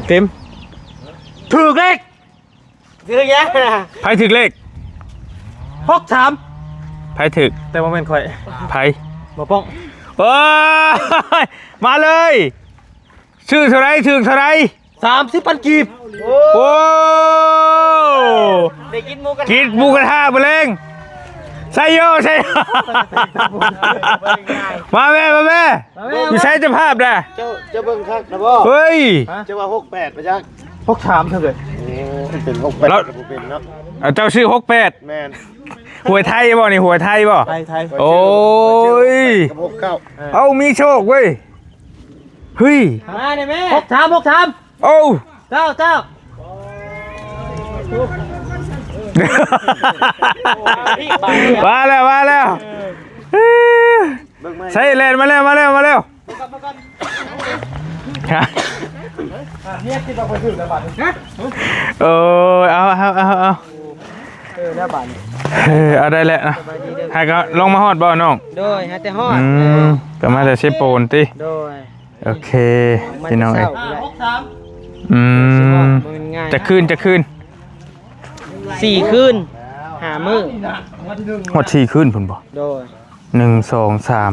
ເຕັມ ຖືກເລກ ຖືກຫຍັງ? ໃຜຖືກເລກ? ຫົກສາມ ໃຜຖືກ? ແຕ່ບໍ່ແມ່ນຂ້ອຍ ໃຜ? ບໍ່ປ້ອງ ໂອ້ຍ ມາເລີຍ ຊື້ເທົ່າໃດ? ຖືກເທົ່າໃດ? ສາມສິບພັນກີບ ໂອ້ ໄດ້ກິນໝູກະທະ ກິນໝູກະທະມື້ແລງ ໄຊໂຍ ໄຊໂຍ ມາແມ່ ມາແມ່ ມາແມ່ ຢູ່ໃສເຈົ້າພາບນະ? ເຈົ້າ ເຈົ້າເບິ່ງຄັກນະບໍ່? ເຮີ້ຍ ເຈົ້າວ່າຫົກແປດ ປະຈັກ ຫົກສາມ ເທົ່າເລີຍ ໂອ້ ມັນເປັນຫົກແປດ ແລ້ວກໍບໍ່ເປັນເນາະ ເຈົ້າຊື້ຫົກແປດ ແມ່ນ ຫວຍໄທບໍ່ນີ້? ຫວຍໄທບໍ່? ໄທ ໄທ ໂອ້ຍ ກັບຫົກເກົ້າ ເອີ ເອົ້າ ມີໂຊກເວີຍ ເຮີ້ຍ ມາແດ່ແມ່ ຫົກສາມ ຫົກສາມ ໂອ້ ເຈົ້າ ເຈົ້າ ມາແລ້ວ ມາແລ້ວ ເບິ່ງໃໝ່ ໃສ່ແລ່ນມາແລ້ວ ມາແລ້ວ ມາແລ້ວ ຮະ ເອີ ເອົາ ເອົາ ເອົາ ເອົາ ເອີ ແລ້ວບາດນີ້ ເອີ ເອົາໄດ້ແລ້ວນະ ສະບາຍດີເດີ ຫາກໍລົງມາຮອດບໍ່ນ້ອງ? ໂດຍ ຫາແຕ່ຮອດ ອືມ ກໍມາແຕ່ເຊໂປນຕິ? ໂດຍ ໂອເຄ ມາແຕ່ເຊົ້າ ພີ່ນ້ອງເອີຍ ຫົກສາມ ອືມ ບໍ່ແມ່ນງ່າຍນະ ຈັກຄືນ ຈັກຄືນ? ສີ່ຄືນ ຫ້າມື້ ຮອດສີ່ຄືນພຸ້ນບໍ່? ໂດຍ ໜຶ່ງ ສອງ ສາມ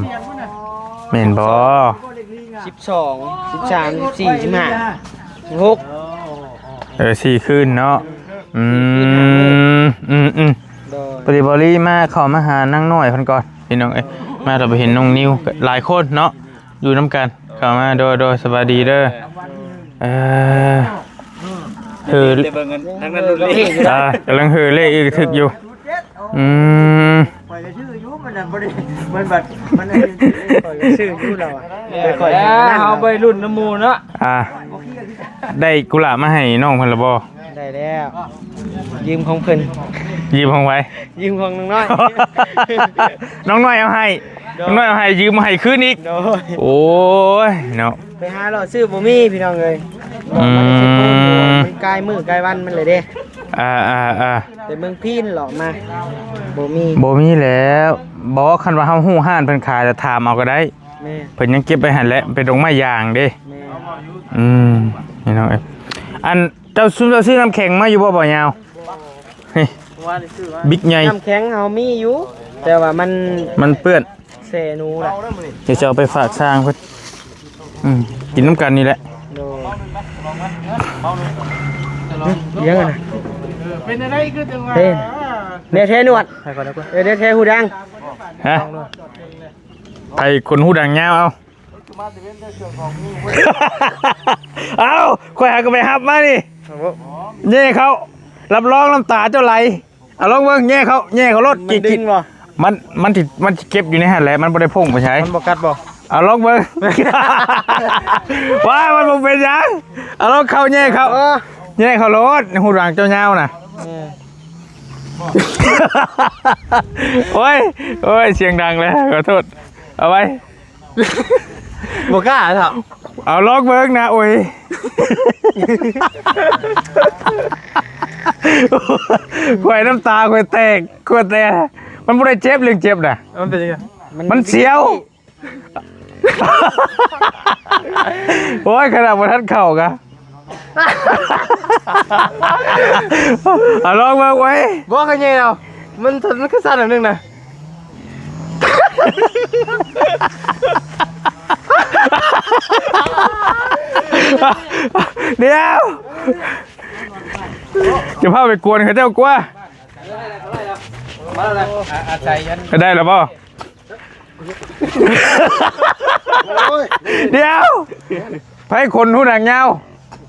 ແມ່ນບໍ່? ສິບສອງ ສິບສາມ ສິບສີ່ ສິບຫ້າ ສິບຫົກ ເອີ ສີ່ຄືນເນາະ ອືມ ອືມໆ ໂດຍ ພໍດີ ພໍດີ ມາເຂົ້າມາຫານາງນ້ອຍເພິ່ນກ່ອນ ພີ່ນ້ອງເອີຍ ມາແລ້ວໄປເຫັນນ້ອງນິວ ກໍຫຼາຍຄົນເນາະ ຢູ່ນຳກັນ ເຂົ້າມາ ໂດຍ ໂດຍ ສະບາຍດີເດີ ເອີ ເຮີ ແຕ່ເບິ່ງກັນທາງນັ້ນລຸ້ນເລກ ອ່າ ກຳລັງເຮີເລກອີກຖືກຢູ່ ອືມ ຂ້ອຍກໍຊື້ຢູ່ ມັນນະບໍ່ໄດ້ ມັນບັດ ມັນ ຂ້ອຍກໍຊື້ຢູ່ແລ້ວອະ ແຕ່ຂ້ອຍ ເຮົາໄປລຸ້ນນຳໝູ່ເນາະ ອ່າ ໄດ້ກຸຫຼາບມາໃຫ້ນ້ອງເພິ່ນແລ້ວບໍ່? ໄດ້ແລ້ວ ຢືມຂອງເພິ່ນ ຢືມຂອງໃຜ? ຢືມຂອງນ້ອງນ້ອຍ ນ້ອງນ້ອຍເອົາໃຫ້ ໂດຍ ນ້ອງນ້ອຍເອົາໃຫ້ ຢືມມາໃຫ້ຄືນອີກ ໂດຍ ໂອ້ຍເນາະ ໄປຫາເລາະຊື້ບໍ່ມີພີ່ນ້ອງເອີຍ ອືມ ມັນກາຍມື້ກາຍວັນມັນເລີຍເດ້ ອ່າໆໆ ແຕ່ເມືອງພີນເລາະມາ ບໍ່ມີ ບໍ່ມີແລ້ວ ບໍ່ ຄັນວ່າເຮົາຮູ້ຮ້ານເພິ່ນຂາຍ ແລ້ວຖາມເອົາກໍໄດ້ ແມ່ນ ເພິ່ນຍັງເກັບໄວ້ຫັ້ນແຫຼະ ເປັນດອກໄມ້ຢາງເດ້ ແມ່ນ ອືມ ພີ່ນ້ອງເອີຍ ອັນ ເຈົ້າຊຸມເຈົ້າຊື້ນ້ຳແຂງມາຢູ່ບໍ່ ບ່າວຍາວ? ນີ້ ບິກໃຫຍ່ ນ້ຳແຂງເຮົາມີຢູ່ ແຕ່ວ່າມັນ ມັນເປື້ອນ ແຊ່ໜູລະ ດຽວຈະເອົາໄປຝາກຊ່າງເພິ່ນ ອືມ ກິນນຳກັນນີ້ແຫຼະ ໂດຍ ຫຍັງຫັ້ນນະ ເປັນໄດ້ຄືຈັ່ງວ່າ ເດ້ ແນວແທ້ໜວດ ໃຫ້ກ່ອນ ເອີ ແນວແທ້ຫູດັງ ຮະ ໃຫ້ຄົນຫູດັງຍາວເອົາ ເອົ້າ ຂ້ອຍຫາກໍໄປຮັບມານີ້ ແຍ່ເຂົ້າ ຮັບຮອງນ້ຳຕາເຈົ້າໄຫຼ ເອົາລອງເບິ່ງ ແຍ່ເຂົ້າ ແຍ່ເຂົ້າໂລດ ມັນດຶງບໍ່? ມັນ ມັນຊິ ມັນຊິເກັບຢູ່ໃນຫັ້ນແຫຼະ ມັນບໍ່ໄດ້ພົ່ງໄປໃສ ມັນບໍ່ກັດບໍ່? ເອົາລອງເບິ່ງ ວ່າມັນບໍ່ເປັນຫຍັງ ເອົາລອງເຂົ້າ ແຍ່ເຂົ້າ ເອີ ແຍ່ເຂົ້າໂລດ ຫູດັງເຈົ້າຍາວນະ ເອີ ໂອ້ຍ ໂອ້ຍ ສຽງດັງເລີຍ ຂໍໂທດ ເອົາໄວ້ ບໍ່ກ້າເນາະ ເອົາລອງເບິ່ງນະ ໂອ້ຍ ຂ້ອຍນ້ຳຕາຂ້ອຍແຕກ ຂ້ອຍແຕກ ມັນບໍ່ໄດ້ເຈັບ ເລື່ອງເຈັບນະ ມັນເປັນຫຍັງ? ມັນສຽວ ໂອ້ຍ ຂະໜາດບໍ່ທັນເຂົ້າກະ ເອົາລອງເບິ່ງເວີຍ ບໍ່ ຂ້ອຍແຍ່ເອົາ ມັນ ມັນຄືສັ່ນອັນໜຶ່ງນະ ດຽວ ຈະພາໄປກວນເຂົາເຈົ້າກວ່າ ມາແລ້ວນະ ອາໄສກັນ ໄດ້ແລ້ວບໍ່? ໂອ້ຍ ດຽວ ໃຜຂົນຫູໜາງຍາວ?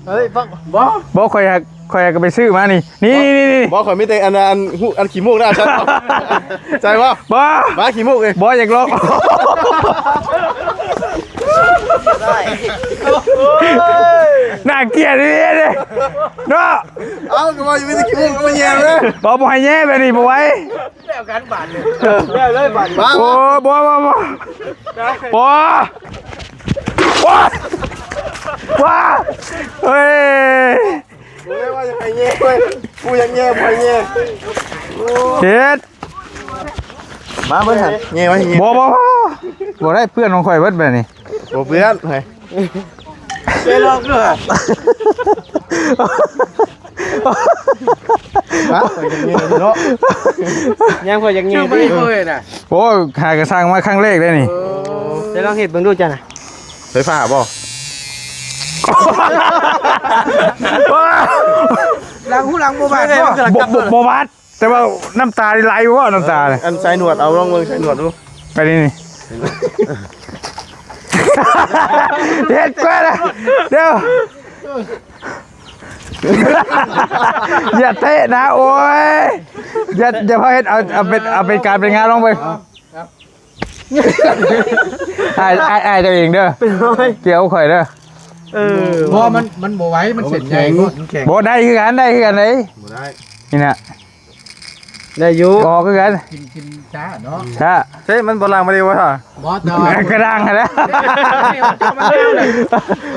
ເຮີ້ຍ ຟັງ ບໍ່ ບໍ່ ຂ້ອຍຫາ ຂ້ອຍຫາກໍໄປຊື້ມານີ້ ນີ້ ນີ້ ນີ້ ບໍ່ ຂ້ອຍມີແຕ່ອັນ ອັນຫູ ອັນຂີ້ມູກນະ ໃຊ່ບໍ່? ໃຊ່ບໍ່? ບໍ່ ໝາຂີ້ມູກເອີຍ ບໍ່ ຢາກລອງ ໜ້າກຽດອີ່ຫຼີເດ້ເນາະ ເອົ້າ ກໍວ່າຢູ່ມີແຕ່ຂີ້ມູກກໍມາແຍ່ເລີຍ ບໍ່ ບໍ່ໃຫ້ແຍ່ແບບນີ້ ບໍ່ໄຫວ ແລ້ວກັນບາດນີ້ ເອີ ແລ້ວເລີຍບາດນີ້ ໂອ້ ບໍ່ ບໍ່ ບໍ່ ບໍ່ ບໍ່ ບໍ່ ເຮີ້ຍ ກູເລີຍວ່າຢາກໃຫ້ແຍ່ເວີຍ ກູຢາກແຍ່ບໍ່ໃຫ້ແຍ່ ໂອ້ ເຮັດ ມາເບິ່ງຫັ້ນ ແຍ່ໄວ້ ແຍ່ ບໍ່ ບໍ່ ບໍ່ ບໍ່ໄດ້ ເປື້ອນຂອງຂ້ອຍເບິດແບບນີ້ ບໍ່ເປື້ອນ ເຮີ້ຍ ໄປລອງດູຫະ. ຫະ? ຂ້ອຍຍັງເງຍຢູ່ເນາະ. ຍັງ ຂ້ອຍຍັງເງຍຢູ່. ໂອ້ຍ ຫາກະສ້າງມາຄັ້ງແລກເດ້ນີ້. ໄປລອງເຮັດເບິ່ງດູເຈົ້ານະ. ໄຟຟ້າບໍ່? ຫຼັງຫູຫຼັງບໍ່ບາດບໍ່? ບໍ່ ບໍ່ ບໍ່ບາດ. ແຕ່ວ່ານ້ຳຕາໄຫຼບໍ່ ນ້ຳຕາ? ອັນໃສ່ໜວດ ເອົາລອງເບິ່ງໃສ່ໜວດດູ. ໄປນີ້ ນີ້ ເຮັດກ່ອນນະ ດຽວ ຢ່າເຕະນະ ໂອ້ຍ ຢ່າ ຢ່າພໍເຮັດ ເອົາ ເອົາເປັນ ເອົາເປັນການເປັນງານລອງເບິ່ງ. ອ້າຍ ອ້າຍ ອ້າຍເຈົ້າເອງເດີ ເປັນຮອຍ ກ່ຽວຂ້ອຍເດີ. ເອີ ບໍ່ ມັນ ມັນບໍ່ໄຫວ ມັນເສັ້ນໃຫຍ່ ມັນແຂງ ບໍ່ ໄດ້ຄືກັນ ໄດ້ຄືກັນເດ້. ບໍ່ໄດ້ ນີ້ນະ ໄດ້ຢູ່ ອອກຄືກັນ. ກິນ ກິນຊ້າເນາະ ຊ້າ. ເອີ ມັນບໍ່ລ້າງມາດີບໍ່? ບໍ່ ແຕ່ວ່າກະດ້າງຫັ້ນແຫຼະ. ເ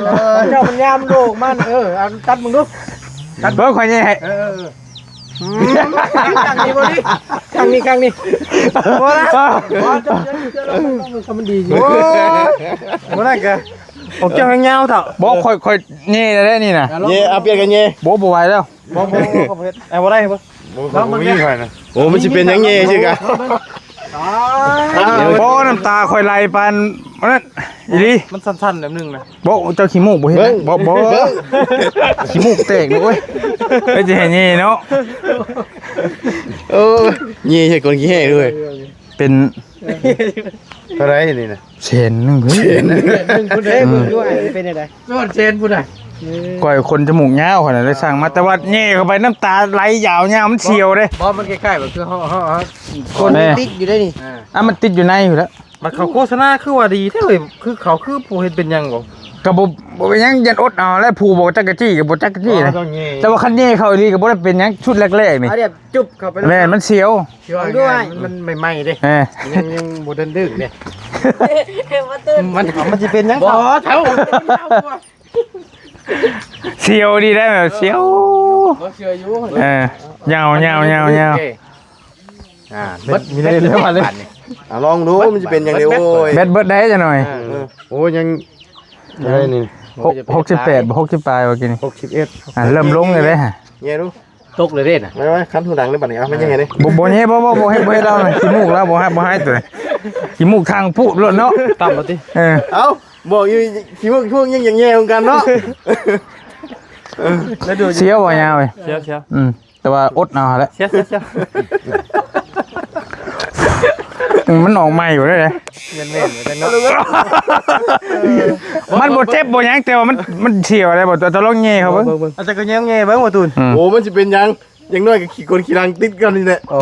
ອີ ເຈົ້າມັນຍາມໂດກມັນ ເອີ ເອົາຕັດເບິ່ງດູ ຕັດເບິ່ງ ຂ້ອຍແຍ່ໃຫ້. ເອີ ເອີ ເອີ ຂ້າງນີ້ບໍ່ດີ ຂ້າງນີ້ ຂ້າງນີ້ ບໍ່ລະ ບໍ່ ມັນດີຢູ່. ໂອ້ຍ ບໍ່ໄດ້ກະ ຂອງເຈົ້າແຮງຍາວເຖາະ. ບໍ່ ຂ້ອຍ ຂ້ອຍແຍ່ແລ້ວນີ້ນະ. ແຍ່ ເອົາ ປ່ຽນກັນແຍ່. ບໍ່ ບໍ່ໄຫວແລ້ວ. ບໍ່ ບໍ່ ບໍ່ເຮັດ ເອົາບໍ່ໄດ້ບໍ່ ບໍ່ ບໍ່ມີຂ້ອຍນະ. ໂອ້ ມັນຊິເປັນຫຍັງແຍ່ຊື່ກະ. ໂອ້ ນ້ຳຕາຂ້ອຍໄຫຼປານນັ້ນອີ່ຫຼີ. ມັນສັ່ນໆແບບໜຶ່ງນະ. ບໍ່ ເຈົ້າຂີ້ມູກບໍ່ເຫັນນະ. ບໍ່ ບໍ່ ຂີ້ມູກແຕກເດ້. ໂອ້ຍ ເອີ ຊິໃຫ້ແຍ່ເນາະ. ເອີ ແຍ່ໃສ່ຄົນຂີ້ແຫ້ເລີຍ. ເປັນເທົ່າໃດນີ້ນະ? ແສນໜຶ່ງພຸ້ນ. ແສນໜຶ່ງພຸ້ນເດ້. ເບິ່ງດູເປັນຈັ່ງໃດ ຮອດແສນພຸ້ນນະ. ຂ້ອຍຄົນຈະມູກຍາວ ຂ້ອຍນະໄດ້ສັ່ງມາ ແຕ່ວ່າແຍ່ເຂົ້າໄປນ້ຳຕາໄຫຼຍາວໆ ມັນສຽວເດ້. ບໍ່ ມັນຄ້າຍໆແບບຄືເຮົາ ເຮົາ ເຮົາ ຄົນຕິດຢູ່ໄດ໋ນີ້. ອ່າ ອ່ະ ມັນຕິດຢູ່ໃນພຸ້ນແຫຼະ. ບັດເຂົາໂຄສະນາຄືວ່າດີແທ້ເວີຍ ຄືເຂົາຄືບໍ່ເຫັນເປັນຫຍັງບໍ່? ກະບໍ່ ບໍ່ເປັນຫຍັງ ຢ້ານອົດເອົາແຫຼະ. ຜູ້ບໍ່ຈັກກະຈີ້ກະບໍ່ຈັກກະຈີ້ນະ. ແຕ່ວ່າຄັນແຍ່ເຂົ້າອີ່ຫຼີກະບໍ່ໄດ້ເປັນຫຍັງ ຊຸດແລກໆນີ້. ແມ່ນ ມັນສຽວ. ລອງດູອ້າຍ ມັນໃໝ່ໆເດ້. ຍັງ ຍັງບໍ່ທັນດຶງເດ້. ມັນ ມັນຊິເປັນຫຍັງ? ບໍ່ເຖົ້າ ສຽວດີໄດ໋ ແບບສຽວ. ເອີ ຍາວໆໆໆ. ອ່າ ເບິດ ມີໄດ້ເລີຍ. ອ່າ ລອງດູ ມັນຊິເປັນຫຍັງເດ້. ໂອ້ຍ ແບັດເບິດໄດ໋ຈັກໜ້ອຍ. ໂອ້ ຍັງໄດ້ນີ້ ຫົກ ຫົກສິບແປດບໍ່ ຫົກສິບປາຍບໍ່ກີ້ນີ້. ຫົກສິບເອັດ. ອ່າ ເລີ່ມລົງແລ້ວເດ້. ແຍ່ດູ ຕົກເລີຍເດ້ນະ. ໄວ້ໆ ຄັນຫູດັງເດ້ບັດນີ້. ເອົາ ມັນຍັງໄງເດ້. ບໍ່ ບໍ່ແຍ່ ບໍ່ ບໍ່ ບໍ່ເຮັດ ບໍ່ເຮັດເອົາ. ຂີ້ມູກລາວບໍ່ຮັກ ບໍ່ໃຫ້ຕົວນີ້. ຂີ້ມູກທາງພຸ້ນໂລດເນາະ. ຕ່ຳບໍ່ຕິ? ເອີ ເອົ້າ ບອກຢູ່ ຂີ້ມູກ ພວກຍັງຢາກແຍ່ຄືກັນເນາະ. ເອີ ສຽວບໍ່ຍາວເວີຍ. ສຽວ ສຽວ. ອືມ ແຕ່ວ່າອົດເອົາຫັ້ນແຫຼະ. ສຽວ ສຽວ ສຽວ. ອືມ ມັນອອກໃໝ່ຢູ່ເດ້. ແມ່ນໆ ມັນບໍ່ເຈັບບໍ່ຫຍັງ ແຕ່ວ່າມັນ ມັນສຽວໄດ໋. ບໍ່ ຕ້ອງລອງແຍ່ເຂົ້າເບິ່ງ. ອາດຈະກະແຍ່ເບິ່ງບໍ່ຕູນ. ອືມ ໂອ້ ມັນຊິເປັນຫຍັງ ຢ່າງໜ້ອຍກະຂີ້ກົນຂີ້ຫຼັງຕິດກັນນີ້ແຫຼະ. ໂອ້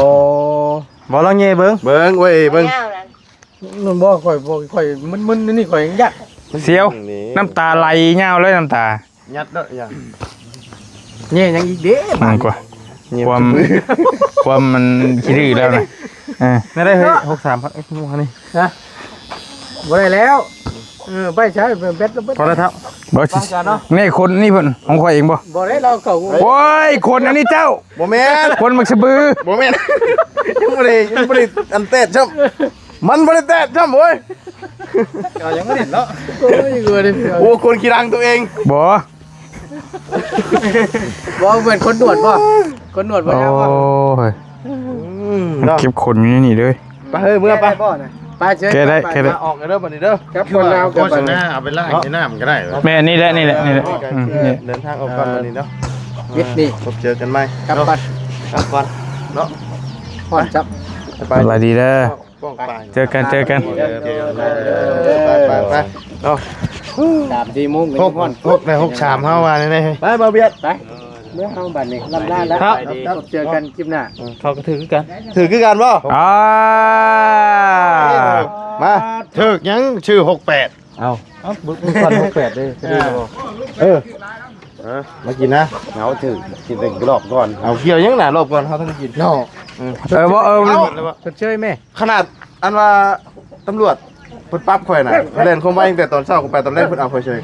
ບໍ່ ລອງແຍ່ເບິ່ງ. ເບິ່ງເວີຍ ເບິ່ງ. ມັນບໍ່ ຂ້ອຍບໍ່ ຂ້ອຍມຶນໆ ນີ້ຂ້ອຍຍັງຢ້ານ. ສຽວ ນ້ຳຕາໄຫຼຍາວເລີຍ ນ້ຳຕາ. ຍັດເນາະ ຢ່າ ແຍ່ຫຍັງອີກເດ້. ມັນກວ່າ ຄວາມ ຄວາມມັນຂີ້ດື້ແລ້ວນະ. ເອີ ໄດ້ເຮີ້ຍ ຫົກສາມພັນ ເອີ ນີ້ນະ ບໍ່ໄດ້ແລ້ວ. ເອີ ໄປໃຊ້ແບັດລະເບິດ. ພໍແລ້ວເຖົ້າ. ບໍ່ ແນ່ຄົນນີ້ເພິ່ນ ຂອງຂ້ອຍເອງບໍ່? ບໍ່ໄດ້ ລາວເຂົາ. ໂອ້ຍ ຄົນອັນນີ້ເຈົ້າ. ບໍ່ແມ່ນ ຄົນມັກສະບື. ບໍ່ແມ່ນ ຍັງບໍ່ໄດ້ ຍັງບໍ່ໄດ້ອັນແຕດຊ້ຳ. ມັນບໍ່ໄດ້ແຕະຊ້ຳເວີຍ. ເຈົ້າຍັງບໍ່ເຫັນເນາະ. ໂອ້ຍ ໂອ້ ຄົນຂີ້ດັງຕົວເອງ. ບໍ່ ບໍ່ ເໝືອນຄົນໜວດບໍ່? ຄົນໜວດບໍ່ຍາວບໍ່? ໂອ້ຍ ອືມ ເນາະ ເກັບຂົນຢູ່ໃນນີ້ເດີ. ໄປເຮີ້ຍ ເມືອໄປ. ໄປ ເຊີນ ແກະໄດ້ ແກະໄດ້. ອອກເດີບັດນີ້ເດີ. ກັບຄົນລາວກັບບັດນີ້ ເອົາໄປລ້າງໃນນ້ຳກໍໄດ້. ແມ່ນ ນີ້ແຫຼະ ນີ້ແຫຼະ ນີ້ແຫຼະ. ອືມ ນີ້ ເດີນທາງອອກກ່ອນບັດນີ້ເນາະ. ເຮັດນີ້ ພົບເຈີກັນໃໝ່. ກັບກ່ອນ ກັບກ່ອນເນາະ. ຮ້ອນຈັບ. ສະບາຍດີເດີ. ປ້ອງປາຍ ເຈີກັນ ເຈີກັນ. ໄປ ໄປ ໄປ ເອົາ ສາມສີ່ໂມງກໍຍັງຮ້ອນ. ຫົກ ຫົກ ຫົກສາມ ເຮົາວ່າແນວໃດ? ໄປ ບ່າວບຽດ ໄປ ເມືອເຮົາບັດນີ້ ລຳລາແລ້ວ. ພົບເຈີກັນຄລິບໜ້າ. ເອີ ເຂົາກໍຖືກຄືກັນ ຖືກຄືກັນບໍ່? ອ່າ ມາ ຖືກຫຍັງ ຊື່ ຫົກແປດ. ເອົ້າ ເອົ້າ ບໍ່ ບໍ່ ບໍ່ ຫົກແປດເດ້. ເອີ ມາກິນນະ ເຮົາຖືກກິນແຕ່ລອບກ່ອນ. ເອົາ ກ່ຽວຫຍັງນະ ລອບກ່ອນ ເຮົາຕ້ອງກິນເນາະ. ເອີ ບໍ່ ເອີ ເອົາ ຊົດເຊີຍແມ່. ຂະໜາດອັນວ່າຕຳຫຼວດເພິ່ນປັບຂ້ອຍນະ ຂ້ອຍແລ່ນຄວາມໄວຕັ້ງແຕ່ຕອນເຊົ້າ ຂ້ອຍໄປຕອນແລງ ເພິ່ນເອົາຂ້ອຍເຊີຍ.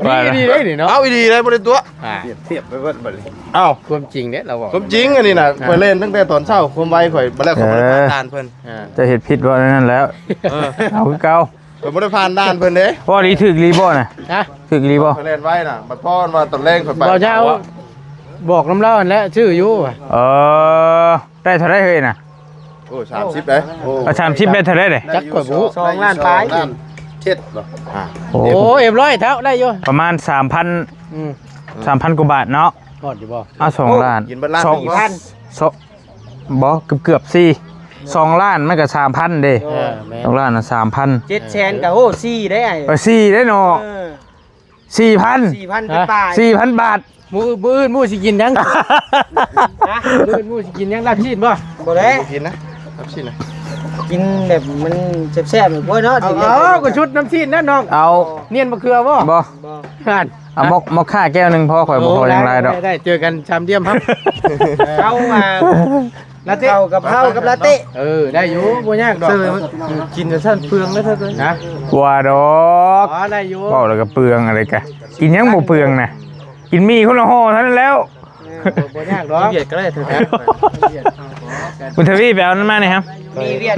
ດີ ດີເດ້ນີ້ເນາະ. ເອົາ ອີ່ຫຼີເດ້ ບໍ່ໄດ້ຕົວະ. ອ່າ ທຽບ ທຽບໄປເບິດບັດນີ້. ເອົ້າ ຄວາມຈິງເດ້ລາວເວົ້າ. ຄວາມຈິງອັນນີ້ນະ. ອ່າ ຂ້ອຍແລ່ນຕັ້ງແຕ່ຕອນເຊົ້າ ຄວາມໄວຂ້ອຍ ບັດແລ້ວຂ້ອຍບໍ່ໄດ້ຜ່ານດ່ານເພິ່ນ. ອ່າ ຈະເຮັດຜິດເວົ້າແນວນັ້ນແລ້ວ. ເອີ ເອົາຄືເກົ່າ. ຂ້ອຍບໍ່ໄດ້ຜ່ານດ່ານເພິ່ນເດ້. ເວົ້າອີ່ຫຼີຖືກອີ່ຫຼີບໍ່ນະ? ຮະ? ຖືກອີ່ຫຼີບໍ່? ຂ້ອຍແລ່ນໄວນະ ບັດພໍວ່າຕອນແລງຂ້ອຍໄປ ເວົ້າເຈົ້າ ບອກນຳລາວຫັ້ນແຫຼະ ຊື້ຢູ່ວ່າ. ເອີ ໄດ້ເທົ່າໃດເຮີ້ຍນະ? ໂອ້ ສາມສິບເດ້. ໂອ້ ເອົາ ສາມສິບໄດ້ເທົ່າໃດເດ້? ຈັກຂ້ອຍບໍ່ຮູ້ ສອງລ້ານປາຍ ສອງລ້ານເຈັດບໍ່? ໂອ້ ໂອ້ ເອັມຮ້ອຍເທົ່າໄດ້ຢູ່ ປະມານສາມພັນ ອືມ ສາມພັນກວ່າບາດເນາະ. ຮອດຢູ່ບໍ່? ເອົາ ສອງລ້ານ ກິນເບິດລ້ານ ສອງ ສີ່ພັນ ສອງ ບໍ່ ເກືອບໆ ສີ່ ສອງລ້ານມັນກໍສາມພັນເດ້. ເອີ ແມ່ນ ສອງລ້ານນະ ສາມພັນ ເຈັດແສນກໍ ໂອ້ ສີ່ໄດ້ອ້າຍ ເອີ ສີ່ໄດ້ເນາະ. ເອີ ສີ່ພັນ ສີ່ພັນ ຮະ? ປາຍ ສີ່ພັນບາດ. ມື້ ມື້ອື່ນໝູ່ຊິກິນຫຍັງ? ຮະ? ມື້ອື່ນໝູ່ຊິກິນຫຍັງ? ລາບຊີ້ນບໍ່? ບໍ່ແລ້ວ ບໍ່ກິນນະ ລາບຊີ້ນນະ ກິນແບບມັນແຊບໆ ໂອ້ຍເນາະ. ເອົາ ເອົາ ກໍຊຸດນ້ຳຊີ້ນນັ້ນນ້ອງ ເອົາ ນຽນມະເຂືອບໍ່? ບໍ່ ບໍ່ ຫັ້ນ ເອົາ ມອກ ມອກຄ່າແກ້ວໜຶ່ງພໍ ຂ້ອຍບໍ່ຂໍຫຍັງຫຼາຍດອກ. ໄດ້ ໄດ້ ເຈີກັນຊາມດຽມ ເຮົາ ເອົາ ອ່າ ລາເຕ້ ເຂົ້າກັບເຂົ້າກັບລາເຕ້ ເອີ ໄດ້ຢູ່ ບໍ່ຍາກດອກ. ເຊີ ກິນຈັ່ງຊັ້ນເປືອງເດີເທີ້ຍນະ. ບໍ່ດອກ ອໍ ໄດ້ຢູ່ ເວົ້າແລ້ວກໍເປືອງ ອະໄລກະ ກິນຫຍັງບໍ່ເປືອງນະ ກິນໝີ່ຄົນລະຫໍ່ເທົ່ານັ້ນແລ້ວ. ເອີ ບໍ່ ບໍ່ຍາກດອກ ວຽດກໍໄດ້ເທີ້ຍ. ບຸນທະວີ ໄປເອົານັ້ນມານີ້ຮະ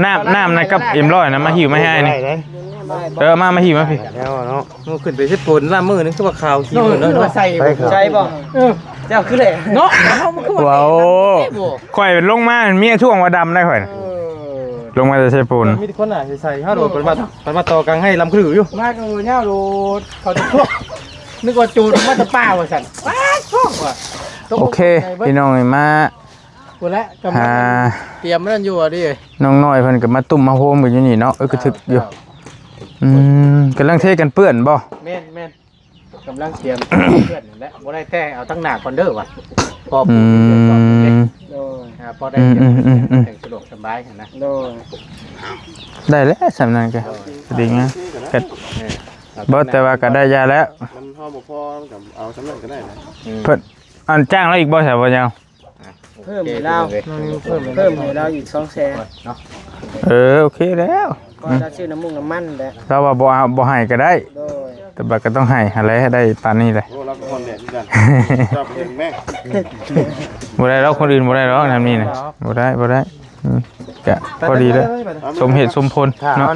ນ້ຳ ນ້ຳນະກັບເອັມຮ້ອຍນະ ມາຫິ້ວມາໃຫ້ອ້າຍນີ້. ເອີ ມາ ມາຫິ້ວມາພີ້ ແລ້ວເນາະ. ໂອ້ ຂຶ້ນໄປເຮັດໂພນລະມື້ໜຶ່ງຄືວ່າຂາວຂີ້ເນາະ ໃສ່ ໃສ່ບໍ່? ເອີ ເຈົ້າຄືແຫຼະເນາະ ເຮົາມັນຄືວ່າ ວ້າວ ຂ້ອຍລົງມາ ເມຍທ້ວງວ່າດຳໄດ໋ຂ້ອຍ ເອີ ລົງມາແຕ່ໃສ່ໂພນ ມີແຕ່ຄົນໜ້າໃສໆ ເຮົາໂດດ ເພິ່ນມາ ເພິ່ນມາຕໍ່ກັງໃຫ້ລຳຄືຢູ່ ມາໂດດຍາວໂດດ ເຂົາຈະພວກ ນຶກວ່າໂຈນມາແຕ່ປ່າວ່າຊັ້ນ ວ້າ ໂຊກວ່າ. ໂອເຄ ພີ່ນ້ອງເອີຍ ມາ ພຸ້ນແຫຼະ ກຳລັງ ອ່າ ຕຽມນັ້ນຢູ່ວ່າເດ້ ນ້ອງນ້ອຍເພິ່ນກໍມາຕຸ້ມມາໂຮມກັນຢູ່ນີ້ເນາະ ເອີ ກະຖືກຢູ່. ອືມ ກຳລັງເທກັນເປື້ອນບໍ່? ແມ່ນໆ ກຳລັງຕຽມເປື້ອນນັ້ນແຫຼະ ບໍ່ໄດ້ແຕ່ເອົາທາງໜ້າກ່ອນເດີວ່າ ພໍ ອືມ ໂດຍ ອ່າ ພໍໄດ້ ອືມໆໆໆ ສະດວກສະບາຍຫັ້ນນະ. ໂດຍ ໄດ້ແລ້ວ ສ່ຳນັ້ນກໍ ໂດຍ ດີງາມ ກໍ ເອີ ບໍ່ ແຕ່ວ່າກໍໄດ້ຢາແລ້ວ ມັນພໍບໍ່ພໍ ມັນກໍເອົາສ່ຳນັ້ນກໍໄດ້ນະ. ອືມ ເພິ່ນ ອັນ ຈ້າງລາວອີກບໍ່ ສາວບໍ່ຍາວ? ເພີ່ມໃຫ້ລາວ ເພີ່ມໃຫ້ລາວອີກສອງແສນ. ເອີ ໂອເຄແລ້ວ ກໍລາວຊື້ນ້ຳມັນນ້ຳມັນແຫຼະ ລາວວ່າບໍ່ເອົາ ບໍ່ໃຫ້ກໍໄດ້. ໂດຍ ແຕ່ວ່າກໍຕ້ອງໃຫ້ຫັ້ນແຫຼະ ໄດ້ປານນີ້ແຫຼະ. ໂອ້ ລາວກໍຮ້ອນແດດຄືກັນ ເຈົ້າໄປເບິ່ງແມ່ ບໍ່ໄດ້ດອກ ຄົນອື່ນບໍ່ໄດ້ດອກ ທຳນີ້ນະ ບໍ່ໄດ້ ບໍ່ໄດ້. ອືມ ກະພໍດີເລີຍ ສົມເຫດສົມຜົນເນາະ.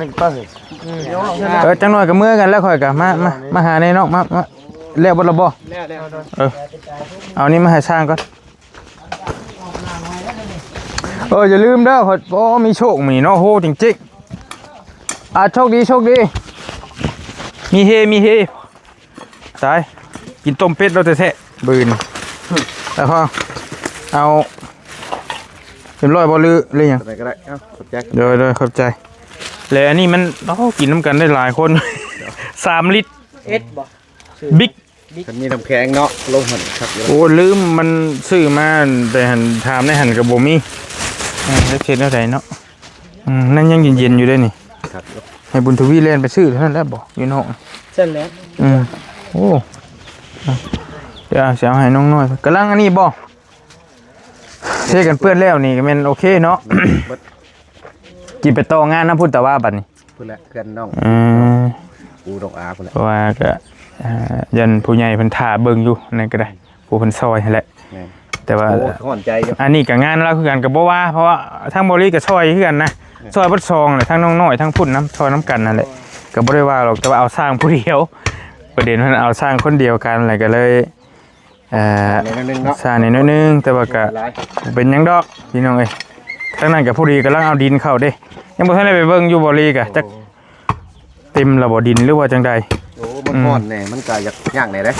ເອີ ຈັກໜ້ອຍກໍເມືອກັນແລ້ວ ຂ້ອຍກໍມາ ມາ ມາຫາແນ່ນ້ອງ ມາ ມາ ແລ້ວເບິດລະບໍ່? ແລ້ວ ແລ້ວ ເອີ ເອົານີ້ມາໃຫ້ຊ່າງກ່ອນ. ເອີ ຢ່າລືມເດີ ໂອ້ ມີໂຊກມື້ນີ້ເນາະ ໂຫ ຈິງໆ. ອ່າ ໂຊກດີ ໂຊກດີ ມີເຮ ມີເຮ. ຕາຍ ກິນຕົ້ມເປັດແລ້ວແທ້ໆ ບຶດນີ້. ແລ້ວພໍ ເອົາ ເອັມຮ້ອຍບໍ່ ຫຼື ຫຼືຫຍັງ? ໄດ້ກໍໄດ້ ເອົາ ຂອບໃຈ. ໂດຍ ໂດຍ ຂອບໃຈ. ແລະ ອັນນີ້ມັນ ໂອ້ ກິນນຳກັນໄດ້ຫຼາຍຄົນ ສາມລິດ. ເອັດບໍ່? ບິກ ຄັນມີນ້ຳແຂງເນາະ ລົງຫັ້ນຄັກຢູ່. ໂອ້ ລືມ ມັນຊື້ມາແຕ່ຫັ້ນ ຖາມໃນຫັ້ນກໍບໍ່ມີ. ເຮັດແນວໃດເນາະ? ອືມ ນັ້ນຍັງເຢັນໆຢູ່ເດ້ນີ້. ຄັກຢູ່ ໃຫ້ບຸນທະວີແລ່ນໄປຊື້ເທົ່ານັ້ນແຫຼະບໍ່ ຢູ່ນອກ. ຊັ້ນແຫຼະ. ອືມ ໂອ້ ດຽວຊິເອົາໃຫ້ນ້ອງນ້ອຍ ກຳລັງອັນນີ້ບໍ່? ເທກັນເປື້ອນແລ້ວນີ້ກໍແມ່ນໂອເຄເນາະ. ເບິດ ຊິໄປຕໍ່ງານນຳພຸ້ນຕະວ່າບັດນີ້. ພຸ້ນແຫຼະ ເພື່ອນນ້ອງ. ເອີ ປູນ້ອງອາພຸ້ນແຫຼະ ເພາະວ່າກໍ ເອີ ຢ້ານຜູ້ໃຫຍ່ເພິ່ນຖ້າເບິ່ງຢູ່ ນັ້ນກໍໄດ້ ຜູ້ເພິ່ນຊ່ອຍຫັ້ນແຫຼະ. ແມ່ນ ແຕ່ວ່າ ໂອ້ ຮ້ອນໃຈຢູ່ ອັນນີ້ກໍງານລາວຄືກັນ ກໍບໍ່ວ່າ ເພາະວ່າທາງບໍ່ລີກໍຊ່ອຍຄືກັນນະ. ແມ່ນ ຊ່ອຍເບິດສອງແຫຼະ ທັງນ້ອງນ້ອຍ ທັງພຸ້ນນຳ ຊ່ອຍນຳກັນຫັ້ນແຫຼະ ກໍບໍ່ໄດ້ວ່າດອກ ແຕ່ວ່າເອົາຊ່າງຜູ້ດຽວ ປະເດັນມັນເອົາຊ່າງຄົນດຽວກັນ ແລ້ວກໍເລີຍ ເອີ ສ້າງໜ້ອຍໜຶ່ງເນາະ ສ້າງໜ້ອຍໜຶ່ງ ແຕ່ວ່າກະ ບໍ່ເປັນຫຍັງດອກພີ່ນ້ອງເອີຍ. ທາງນັ້ນກະພໍດີກຳລັງເອົາດິນເຂົ້າເດ້ ຍັງບໍ່ທັນໄດ້ໄປເບິ່ງຢູ່ບໍ່ລີກະ ຈັກເຕັມແລ້ວບໍ່ດິນ ຫຼືວ່າຈັ່ງໃດ? ໂອ້ ມັນ ອືມ ຮ້ອນແດ່ ມັນກະຢາກຍາກແດ່ເດ້.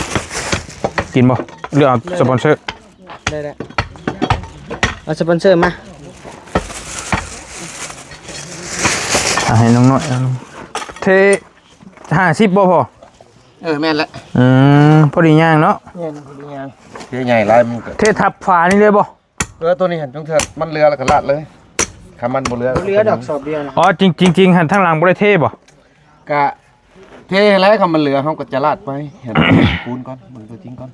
ກິນບໍ່ ຫຼືເອົາສະປອນເຊີ? ໄດ້ແລ້ວ ເອົາສະປອນເຊີມາ ເອົາໃຫ້ນ້ອງນ້ອຍ ເທຫ້າສິບບໍ່ພໍ? ເອີ ແມ່ນແຫຼະ. ອືມ ພໍດີຍ່າງເນາະ. ແມ່ນ ພໍດີຍ່າງ. ເທໃຫຍ່ຫຼາຍມັນກໍ ເທທັບຝານີ້ເລີຍບໍ່? ເອີ ໂຕນີ້ຫັ້ນ ຕ້ອງເທ ມັນເຫຼືອແລ້ວກໍລາດເລີຍ ຄັນມັນບໍ່ເຫຼືອ ບໍ່ເຫຼືອດອກສອບດຽວນະ. ອໍ ຈິງ ຈິງໆ ຫັ້ນທາງຫຼັງບໍ່ໄດ້ເທບໍ່? ກະເທແລ້ວ ຄັນມັນເຫຼືອເຮົາກໍຈະລາດໄປ ໃຫ້ມັນປູນກ່ອນ ເບິ່ງຕົວຈິງກ່ອນ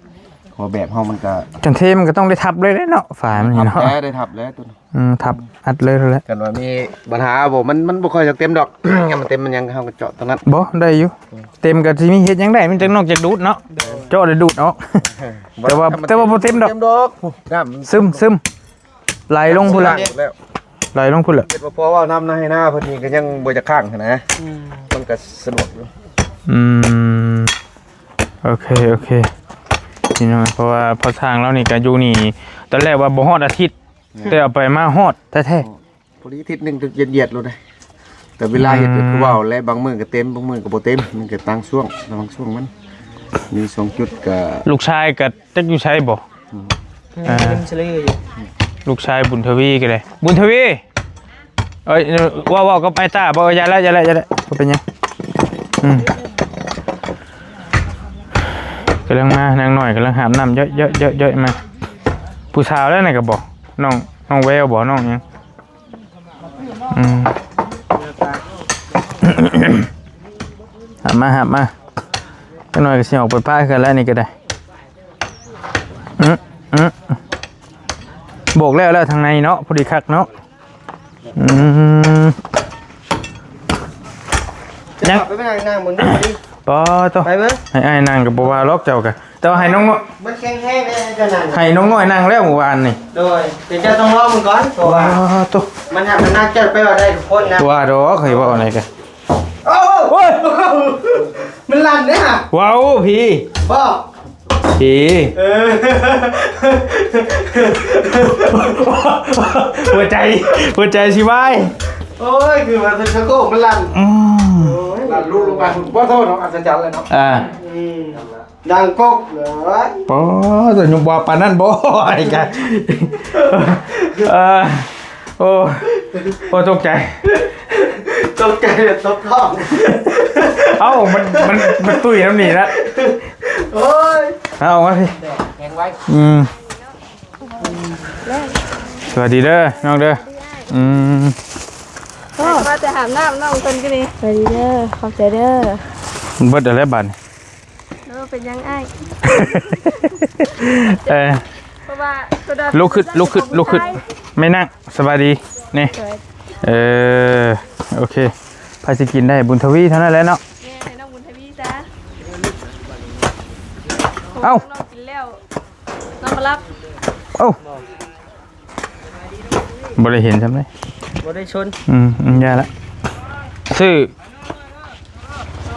ເພາະແບບເຮົາມັນກະ ຄັນເທມັນກໍຕ້ອງໄດ້ທັບເລີຍເນາະ ຝາມັນນີ້ເນາະ. ທັບແລ້ວ ໄດ້ທັບແລ້ວໂຕນີ້. ອືມ ທັບອັດເລີຍແຫຼະ. ຄັນວ່າມີບັນຫາບໍ່ ມັນ ມັນບໍ່ຄ່ອຍຢາກເຕັມດອກ ຄັນມັນເຕັມມັນຫຍັງ ເຮົາກໍເຈາະຕົງນັ້ນ. ບໍ່ ໄດ້ຢູ່ ເຕັມກໍຊິມີເຮັດຫຍັງໄດ້ ມັນຈັກນອກຈັກດູດເນາະ. ໂດຍ ເຈາະໄດ້ດູດອອກ ແຕ່ວ່າ ແຕ່ວ່າບໍ່ເຕັມດອກ ເຕັມດອກ ນ້ຳຊຶມ ຊຶມ ໄຫຼລົງພຸ້ນລະ. ແລ້ວ ໄຫຼລົງພຸ້ນແຫຼະ ເຮັດບໍ່ພໍເວົ້ານຳນາ ໃຫ້ນາເພິ່ນນີ້ກໍຍັງບໍ່ຈະຄ້າງຫັ້ນນະ ອືມ ມັນກໍສະດວກຢູ່ ອືມ ໂອເຄ ໂອເຄ ພີ່ນ້ອງ ເພາະວ່າພໍ່ຊ່າງລາວນີ້ກໍຢູ່ນີ້ ຕອນແລກວ່າບໍ່ຮອດອາທິດ ແມ່ນ ແຕ່ເອົາໄປມາຮອດແທ້ໆ ພໍດີທິດໜຶ່ງຢຽດໆໂລດເດ້ ແຕ່ເວລາເຮັດ ອືມ ກໍຄືເວົ້າແຫຼະ ບາງມື້ກໍເຕັມ ບາງມື້ກໍບໍ່ເຕັມ ມັນກໍຕ່າງຊ່ວງ ລະຫວ່າງຊ່ວງມັນ ມີສອງຈຸດກໍ ລູກຊາຍກໍຈັກຢູ່ໃສບໍ່ ອືມ ອ່າ ເປັນສະເລີຢູ່ ລູກຊາຍບຸນທະວີກໍໄດ້ ບຸນທະວີ ເອີຍ ເວົ້າ ເວົ້າກັບອ້າຍຕ້າບໍ່ ຢ່າແລ້ວ ຢ່າແລ້ວ ຢ່າແລ້ວ ບໍ່ເປັນຫຍັງ ອືມ ກຳລັງມາ ນາງນ້ອຍກຳລັງຫາບນ້ຳ ເຍີ້ຍໆໆໆ ມາ ຜູ້ສາວແລ້ວນັ້ນກໍບໍ່ ນ້ອງ ນ້ອງແວວບໍ່ ນ້ອງຫຍັງ ອືມ ຫາບມາ ຫາບມາ ຈັກໜ່ອຍກໍຊິອອກໄປປະເຮືອນແລ້ວນີ້ກໍໄດ້ ອື ອື ບອກແລ້ວ ແລ້ວທາງໃນເນາະ ພໍດີຄັກເນາະ ອືມ ຍັງ ໄປ ໄປນັ່ງ ນັ່ງເບິ່ງດູ ພໍດີ ປາໂຕ ໄປເບິ່ງ ໃຫ້ອ້າຍນັ່ງກໍບໍ່ວ່າຫຼອກເຈົ້າກະ ແຕ່ວ່າໃຫ້ນ້ອງ ມັນແຂງແຮງເດ້ ເຈົ້ານັ່ງ ໃຫ້ນ້ອງນ້ອຍນັ່ງແລ້ວມື້ວານນີ້ ໂດຍ ແຕ່ເຈົ້າຕ້ອງລອງມັນກ່ອນ ເພາະວ່າ ປາໂຕ ມັນຫາກມັນໜັກ ເຈົ້າໄປວ່າໄດ້ທຸກຄົນນະ ວ່າດອກ ໃຫ້ເວົ້າອັນໃດກະ ໂອ້ ໂອ້ຍ ມັນສັ່ນເດ້ຫະ ເວົ້າພີ້ ບໍ່ ພີ້ ເອີ ຫົວໃຈ ຫົວໃຈຊິວາຍ ໂອ້ຍ ຄືວ່າສະໂກກມັນສັ່ນ ອືມ ໂອ້ຍ ສັ່ນຫຼຸດລົງໄປ ບໍ່ໂທດເນາະ ອັດສະຈັນເລີຍເນາະ ອ່າ ອືມ ດັງກົກເລີຍ ປາໂຕ ຍົກວ່າປານນັ້ນບໍ່ ໄອ້ກະ ເອີ ໂອ້ ໂອ້ ຕົກໃຈ ຕົກໃຈແບບຕົກທ້ອງ ເອົ້າ ມັນ ມັນ ມັນຕຸ້ຍນຳນີ້ລະ ໂອ້ຍ ເອົາມາພີ້ ແຂງໄວ ອືມ ສະບາຍດີເດີນ້ອງເດີ ອືມ ໂອ້ ວ່າແຕ່ຫາບນ້ຳນ້ອງເພິ່ນກໍນີ້ ສະບາຍດີເດີ ຂອບໃຈເດີ ເບິດແລ້ວບາດນີ້ ເອີ ເປັນຫຍັງອ້າຍ ເອີ ເພາະວ່າ ລຸກຂຶ້ນ ລຸກຂຶ້ນ ລຸກຂຶ້ນ ແມ່ນັ່ງ ສະບາຍດີ ນີ້ ເອີ ໂອເຄ ໃຜຊິກິນໄດ້ ບຸນທະວີເທົ່ານັ້ນແຫຼະເນາະ ແມ່ໃຫ້ນ້ອງບຸນທະວີຊະ ເອົ້າ ນ້ອງກິນແລ້ວ ນອນບໍ່ຫຼັບ ເອົ້າ ບໍ່ໄດ້ເຫັນຊ່ຳເດ້ ບໍ່ໄດ້ຊົນ ອືມ ອືມ ຢ່າລະ ຊື້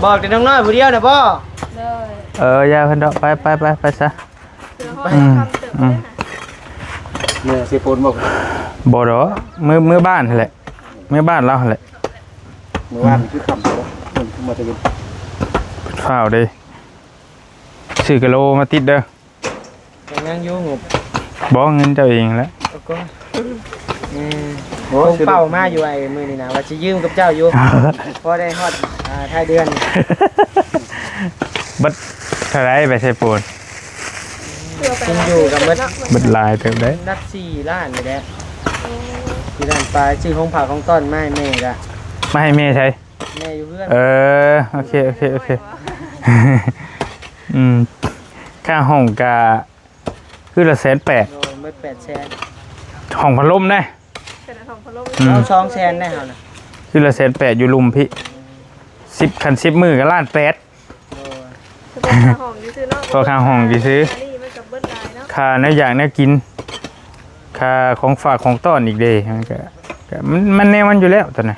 ບອກແຕ່ນ້ອງນ້ອຍຜູ້ດຽວນະບໍ່ ເອີ ຢ່າເພິ່ນດອກ ໄປ ໄປ ໄປ ໄປຊະ ອືມ ອືມ ເມືອເຊໂປນບໍ່ ບໍ່ດອກ ເມືອ ເມືອບ້ານຫັ້ນແຫຼະ ເມືອບ້ານລາວຫັ້ນແຫຼະ ເມື່ອວານຄືຄ່ຳ ອືມ ມາແຕ່ເວັນ ຟ້າວເດ້ ຊື້ກະໂລມາຕິດເດີ ຍັງຢູ່ງົບ ບໍ່ ເງິນເຈົ້າເອງແຫຼະ ໂອ້ໂກ ແມ່ ໂອ້ ໂອ້ ຕົງເປົ້າມາຢູ່ໄອ້ມື້ນີ້ນະ ວ່າຊິຢືມກັບເຈົ້າຢູ່ ພໍໄດ້ຮອດ ອ່າ ທ້າຍເດືອນ ເບິດເທົ່າໃດໄປໃສ່ປູນ ກິນຢູ່ກໍເບິດ ເບິດຫຼາຍເຕີບເດ້ ນັບສີ່ລ້ານນີ້ແຫຼະ ສີ່ລ້ານປາຍ ຊື້ຂອງຝາກຂອງຕ້ອນມາໃຫ້ແມ່ກະ ມາໃຫ້ແມ່ໃສ? ແມ່ຢູ່ເຮືອນ ເອີ ໂອເຄ ໂອເຄ ໂອເຄ ອືມ ຄ່າຫ້ອງກະຄືລະແສນແປດ ໂດຍ ໝົດແປດແສນ ຫ້ອງພັດລົມເດ້ ຂະໜາດຫ້ອງພັດລົມ ອືມ ເອົາສອງແສນໄດ້ເຮົານະ ຄືລະແສນແປດຢູ່ລຸ່ມພີ້ ສິບ ຄັນສິບມື້ກໍລ້ານແປດ ໂດຍ ສະເພາະຄ່າຫ້ອງຊື່ໆເນາະ ເພາະຄ່າຫ້ອງຊື່ໆ ອັນນີ້ມັນກໍເບິດຫຼາຍເນາະ ຄ່າແນວຢາກແນວກິນ ຄ່າຂອງຝາກຂອງຕ້ອນອີກເດ້ ມັນກໍ ກໍ ມັນ ມັນແນວມັນຢູ່ແລ້ວຕອນນັ້ນ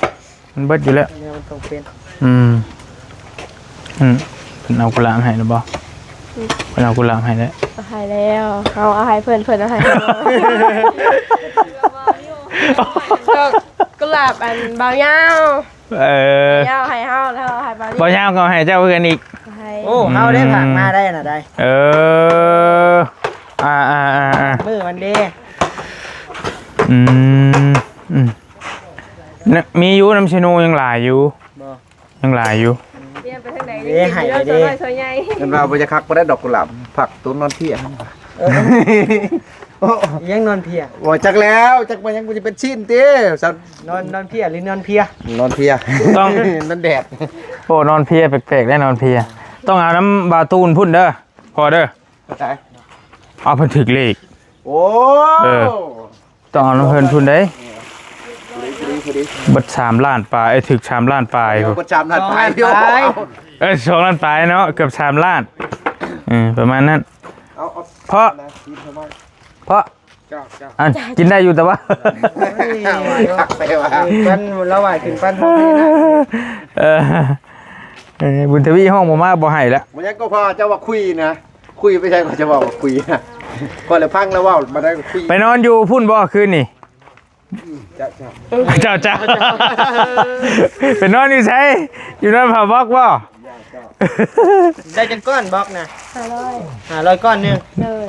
ມັນເບິດຢູ່ແລ້ວ ແນວມັນຕ້ອງເປັນ ອືມ ອືມ ເພິ່ນເອົາກຸຫຼາບໃຫ້ແລ້ວບໍ່? ອືມ ເພິ່ນເອົາກຸຫຼາບໃຫ້ແລ້ວ ໃຫ້ແລ້ວ ເຮົາເອົາໃຫ້ເພິ່ນ ເພິ່ນເອົາໃຫ້ເຮົາ ດອກກຸຫຼາບອັນບ່າວຍາວ ເອີ ບ່າວຍາວໃຫ້ເຮົາ ແລ້ວເຮົາໃຫ້ບ່າວຍາວ ບ່າວຍາວກໍໃຫ້ເຈົ້າຄືກັນອີກ ໃຫ້ ໂອ້ ເຮົາໄດ້ຝາກມາໄດ້ນະໄດ້ ເອີ ອ່າໆໆໆ ມື້ວັນເດ ອືມ ອືມ ນະ ມີຢູ່ ນຳເຊໂນຍັງຫຼາຍຢູ່ ບໍ່ ຍັງຫຼາຍຢູ່ ປ່ຽນໄປທາງໃດ ເດ້ ໃຫ້ເດ້ ສ່ວນນ້ອຍສ່ວນໃຫຍ່ ເພິ່ນວ່າບໍ່ຢາກຄັກບໍ່ໄດ້ດອກກຸຫຼາບ ຜັກໂຕນອນເພຍ ເອີ ໂອ້ ຍັງນອນເພຍ ບໍ່ ຈັກແລ້ວ ຈັກວ່າຍັງ ມັນຈະເປັນຊີ້ນຕິ ນອນ ນອນເພຍ ຫຼື ນອນເພຍ ນອນເພຍ ຕ້ອງ ນອນແດດ ໂອ້ ນອນເພຍແປກໆ ໄດ້ນອນເພຍ ຕ້ອງເອົານຳບ່າວຕູນພຸ້ນເດີ ພໍ່ເດີ ເອົາເພິ່ນຖືກເລກ ໂອ້ ເອີ ຕ້ອງເອົານຳເພິ່ນພຸ້ນເດ້ ເບິດສາມລ້ານປາຍ ເອີ ຖືກສາມລ້ານປາຍ ເບິດສາມລ້ານປາຍ ສອງລ້ານປາຍ ເອີ ສອງລ້ານປາຍເນາະ ເກືອບສາມລ້ານ ເອີ ປະມານນັ້ນ ເອົາ ເອົາ ເພາະ ເພາະ ເຈົ້າ ເຈົ້າ ອັນ ກິນໄດ້ຢູ່ ແຕ່ວ່າ ເອີຍ ຄັກແທ້ວ່າ ເອີຍ ປັນ ລາວໄຫວ້ຂຶ້ນປັນ ເອີ ເອີ ບຸນທະວີຮ້ອງບໍ່ມາ ບໍ່ໃຫ້ລະ. ບໍ່ຍັງກໍພໍເຈົ້າວ່າຄຸຍນະ ຄຸຍໄປໃສກໍຈະເວົ້າວ່າຄຸຍນະ ຂ້ອຍລະຟັງລາວເວົ້າມາໄດ້ຄຸຍ. ໄປນອນຢູ່ພຸ້ນບໍ່ຄືນນີ້? ເຈົ້າ ເຈົ້າ ເຈົ້າ ເຈົ້າ ໄປນອນຢູ່ໃສ? ຢູ່ນອນຜ້າບລັອກບໍ່? ໄດ້ຈັກກ້ອນບລັອກນະ? ຫ້າຮ້ອຍ ຫ້າຮ້ອຍກ້ອນໜຶ່ງ. ໂດຍ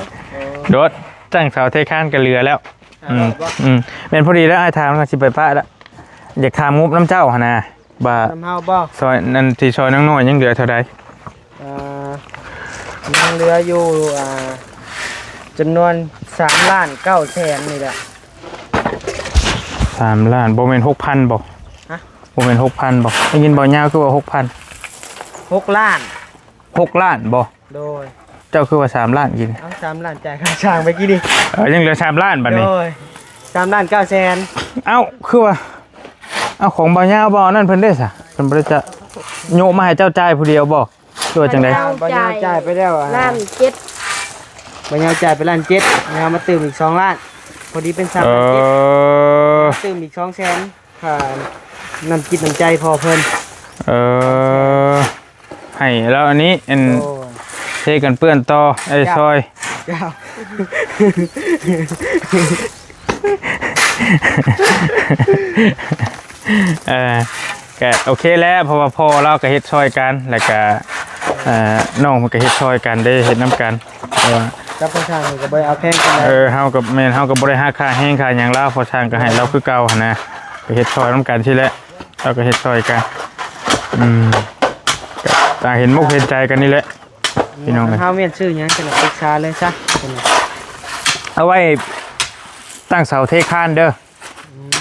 ໂດດ ຕັ້ງເສົາເທຄານກໍເຫຼືອແລ້ວ. ຫ້າຮ້ອຍບໍ່? ອືມ ອືມ ແມ່ນພໍດີແລ້ວ ອ້າຍຖາມ ກໍຊິໄປປະລະ ຢາກຖາມງົບນຳເຈົ້າຫັ້ນນະ ວ່າ ນຳເຮົາບໍ່? ຊ່ອຍ ອັນທີ່ຊ່ອຍນາງນ້ອຍຍັງເຫຼືອເທົ່າໃດ? ເອີ ຍັງເຫຼືອຢູ່ ອ່າ ຈຳນວນສາມລ້ານເກົ້າແສນນີ້ແຫຼະ. ສາມລ້ານ ບໍ່ແມ່ນຫົກພັນບໍ່? ຮະ? ບໍ່ແມ່ນຫົກພັນບໍ່? ໄດ້ຍິນບໍ່ຍາວຄືວ່າຫົກພັນ? ຫົກລ້ານ. ຫົກລ້ານບໍ່? ໂດຍ ເຈົ້າຄືວ່າສາມລ້ານກິນ? ເອົາ ສາມລ້ານ ຈ່າຍຄ່າຊ່າງໄປກີ້ນີ້. ເອີ ຍັງເຫຼືອສາມລ້ານບັດນີ້. ໂດຍ ສາມລ້ານເກົ້າແສນ. ເອົ້າ ຄືວ່າ ເອົາ ຂອງບ່າວຍາວບໍ່? ອັນນັ້ນເພິ່ນເດ້ຊະ ເພິ່ນບໍ່ໄດ້ຈະໂຍະມາໃຫ້ເຈົ້າຈ່າຍຜູ້ດຽວບໍ່ ຫຼືວ່າຈັ່ງໃດ? ບ່າວຍາວຈ່າຍໄປແລ້ວ ອ່າ ລ້ານເຈັດ. ບ່າວຍາວຈ່າຍໄປລ້ານເຈັດ ແລ້ວມາຕື່ມອີກສອງລ້ານ ພໍດີເປັນສາມລ້ານເຈັດ. ເອີ ຕື່ມອີກສອງແສນ ຄ່ານ້ຳຈິດນ້ຳໃຈພໍ່ເພິ່ນ. ເອີ ໃຫ້ລາວອັນນີ້ ອັນ ໂອ້ຍ ເທກັນເປື້ອນຕໍ່ ໄອ້ ເຈົ້າ ຊອຍ ເຈົ້າ ເອີ ກະໂອເຄແຫຼະ ເພາະວ່າພໍ່ລາວກະເຮັດຊ່ອຍກັນ ແລ້ວກະ ເອີ ນ້ອງເພິ່ນກະເຮັດຊ່ອຍກັນເດ້ ເຮັດນຳກັນ. ເພາະວ່າກັບພໍ່ຊ່າງເພິ່ນກໍບໍ່ໄດ້ເອົາແພງປານໃດ. ເອີ ເຮົາກໍແມ່ນ ເຮົາກໍບໍ່ໄດ້ຫັກຄ່າແຮງຄ່າຫຍັງລາວ ພໍ່ຊ່າງກໍໃຫ້ລາວຄືເກົ່າຫັ້ນນະ ກໍເຮັດຊ່ອຍນຳກັນຊີ້ແຫຼະ ເຮົາກໍເຮັດຊ່ອຍກັນ. ອືມ ກໍຕ່າງເຫັນມົກເຫັນໃຈກັນນີ້ແຫຼະ ພີ່ນ້ອງເອີຍ. ເຮົາແມ່ນຊື້ຫຍັງກັນ ປຶກສາເລີຍຊະ ເອົາໄວ້ຕັ້ງເສົາເທຄານເດີ. ອືມ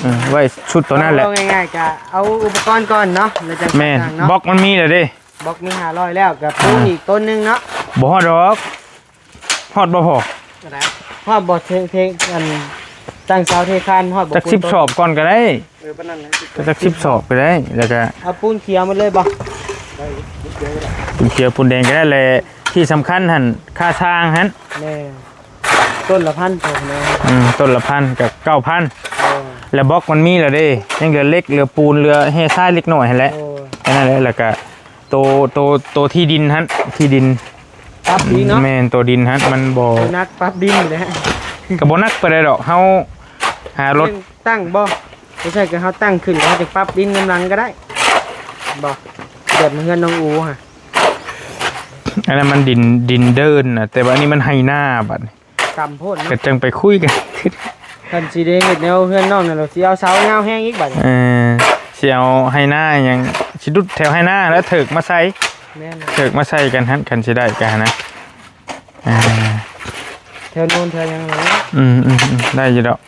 ເອີ ໄວ້ຊຸດໂຕນັ້ນແຫຼະ ເອົາງ່າຍໆ ກະເອົາອຸປະກອນກ່ອນເນາະ ແລ້ວຈັ່ງ ແມ່ນ ສ້າງເນາະ. ບລັອກມັນມີແລ້ວເດ້ ບລັອກມີຫ້າຮ້ອຍແລ້ວ ກະປູນອີກຕົ້ນໜຶ່ງເນາະ. ບໍ່ຮອດດອກ ຮອດບໍ່ພໍ? ຮອດບໍ່ ເທ ເທ ອັນ ຕັ້ງເສົາເທຄານຮອດບໍ່? ຈັກສິບສອບກ່ອນກໍໄດ້. ເອີ ປານນັ້ນແຫຼະ ຈັກສິບສອບກໍໄດ້ ແລ້ວກໍເອົາປູນຂຽວໝົດເລີຍບໍ່? ປູນຂຽວ ປູນແດງກໍໄດ້ແຫຼະ ທີ່ສຳຄັນຫັ້ນ ຄ່າຊ່າງຫັ້ນ ແມ່ນ ຕົ້ນລະພັນ ພໍ່ນ້ອງ. ອືມ ຕົ້ນລະພັນກໍເກົ້າພັນ. ໂອ້ ແລ້ວບລັອກມັນມີແລ້ວເດ້ ຍັງເຫຼືອເຫຼັກ ເຫຼືອປູນ ເຫຼືອແຮ່ຊາຍເລັກນ້ອຍຫັ້ນແຫຼະ. ໂອ້ ແຄ່ນັ້ນແຫຼະ ແລ້ວກໍໂຕ ໂຕ ໂຕທີ່ດິນຫັ້ນ ທີ່ດິນປັບອີກເນາະ. ແມ່ນ ໂຕດິນຫັ້ນມັນບໍ່ ໂຕໜັກປັບດິນແຫຼະ ກໍບໍ່ໜັກປານໃດດອກ ເຮົາຫາລົດ ຕັ້ງບໍ່? ບໍ່ໃຊ່ ກໍເຮົາຕັ້ງຂຶ້ນ ເຮົາຈະປັບດິນນຳຫຼັງກໍໄດ້ບໍ່? ແບບເຮືອນນ້ອງອູຫະ ອັນນັ້ນມັນດິນ ດິນເດີ່ນນະ ແຕ່ວ່າອັນນີ້ມັນໄຮ່ນາ ບັດນີ້ຕ່ຳໂພດເນາະ ກໍຈັ່ງໄປຄຸຍກັນ. ຄັນຊິໄດ້ເຮັດແນວເຮືອນນ້ອງນັ້ນ ຊິເອົາເສົາຍາວແຮງອີກບັດນີ້. ເອີ ຊິເອົາໄຮ່ນາຫຍັງ ຊິດຸດແຖວໄຮ່ນາແລ້ວເຖິກມາໃສ່. ແມ່ນ ເຖິກມາໃສ່ກັນຫັ້ນ ຄັນຊິໄດ້ກໍຫັ້ນນະ. ອ່າ ແຖວໂນ້ນແຖວຫຍັງເນາະ. ອືມ ອືມ ອືມ ໄດ້ຢູ່ດອກ.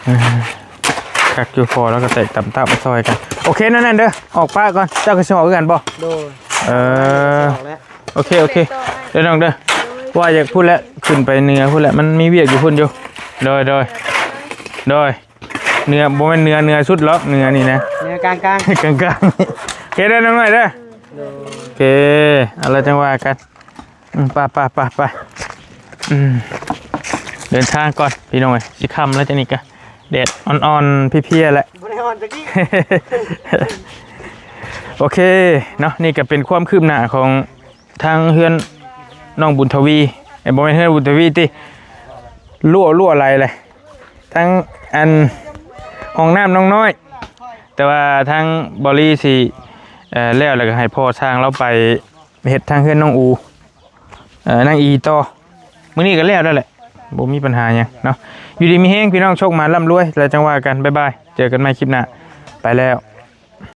ເອີ ຄັກຢູ່ ພໍແລ້ວກໍແຕກຕຳຕາມມາຊ່ອຍກັນ. ໂອເຄ ນັ້ນໆ ເດີ ອອກປະກ່ອນ ເຈົ້າກໍຊິອອກຄືກັນບໍ່? ໂດຍ ເອີ ອອກແລ້ວ ໂອເຄ ໂອເຄ ເດີນ້ອງເດີ ວ່າຢາກພຸ້ນແຫຼະ ຂຶ້ນໄປເໜືອພຸ້ນແຫຼະ ມັນມີວຽກຢູ່ພຸ້ນຢູ່. ໂດຍ ໂດຍ ໂດຍ ເໜືອ ບໍ່ແມ່ນເໜືອ ເໜືອສຸດຫຼອກ ເໜືອນີ້ນະ ເໜືອກາງໆ ກາງໆ. ໂອເຄເດີນ້ອງນ້ອຍເດີ. ໂດຍ ໂອເຄ ເອົາລະ ຈັ່ງວ່າກັນ. ອືມ ໄປ ໄປ ໄປ ໄປ ອືມ ເດີນທາງກ່ອນພີ່ນ້ອງເອີຍ ຊິຄ່ຳແລ້ວ ຈັ່ງນີ້ກະແດດອ່ອນໆ ເພຍໆ ແຫຼະ ບໍ່ໄດ້ອ່ອນຈັກນິດ. ໂອເຄເນາະ ນີ້ກະເປັນຄວາມຄືບໜ້າຂອງທາງເຮືອນນ້ອງບຸນທະວີ ເອີ ບໍ່ແມ່ນເຮືອນບຸນທະວີຕິ ຮົ່ວ ຮົ່ວໄຫຼເລີຍ ທັງອັນຫ້ອງນ້ຳນ້ອງນ້ອຍ ແຕ່ວ່າທາງເບົາລີຊິ ເອີ ແລ້ວ ແລ້ວກະໃຫ້ພໍ່ຊ່າງລາວໄປ ເຮັດທາງເຮືອນນ້ອງອູ ເອີ ນາງອີຕໍ່. ມື້ນີ້ກໍແລ້ວແລ້ວແຫຼະ ບໍ່ມີບັນຫາຫຍັງເນາະ. ຢູ່ດີມີແຮງພີ່ນ້ອງ ໂຊກໝານລ່ຳລວຍ ແລ້ວຈັ່ງວ່າກັນ. ບາຍບາຍ ເຈີກັນໃໝ່ຄລິບໜ້າ ໄປແລ້ວ.